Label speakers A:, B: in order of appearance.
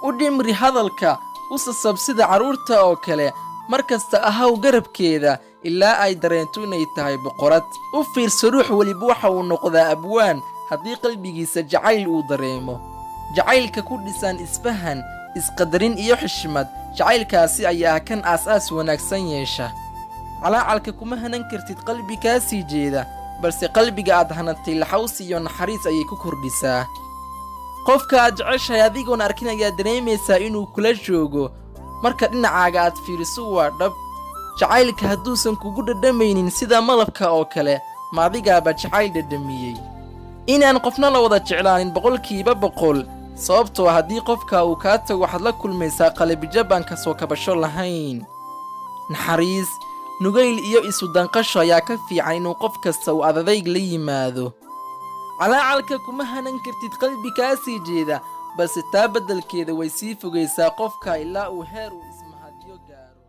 A: U dhimri hadalka, u sasab sida carruurta oo kale, mar kasta ahaw garabkeeda ilaa ay dareento inay tahay boqorad. U fiirso, ruux weliba waxa uu noqdaa abwaan haddii qalbigiisa jacayl uu dareemo. Jacaylka ku dhisan isfahan, isqadarin iyo xishmad, jacaylkaasi ayaa ah kan aas-aas wanaagsan yeesha. Calaacalka kuma hanan kartid qalbi kaa sii jeeda, balse qalbiga aad hanatay laxawsi iyo naxariis ayay ku kordhisaa. Qofka aad jeceshahay adigoon arkin ayaa dareemaysaa inuu kula joogo. Marka dhinacaaga aad fiiriso, waa dhab. Jacaylka hadduusan kugu dhadhamaynin sida malabka oo kale, ma adigaaba jacayl dhadhamiyey? Inaan qofna la wada jeclaanin 100%, sababtoo haddii qofka uu kaa tago, waxaad la kulmaysaa qalabijab aan ka soo kabasho lahayn. Naxariis, nugayl iyo isu danqasho ayaa ka fiican inuu qof kasta uu adadayg la yimaado. Calaacalka kuma hanan kartid qalbi kaa sii jeeda, balse taa beddelkeeda way sii fogaysaa qofka ilaa uu heer uu ismahadyo gaaro.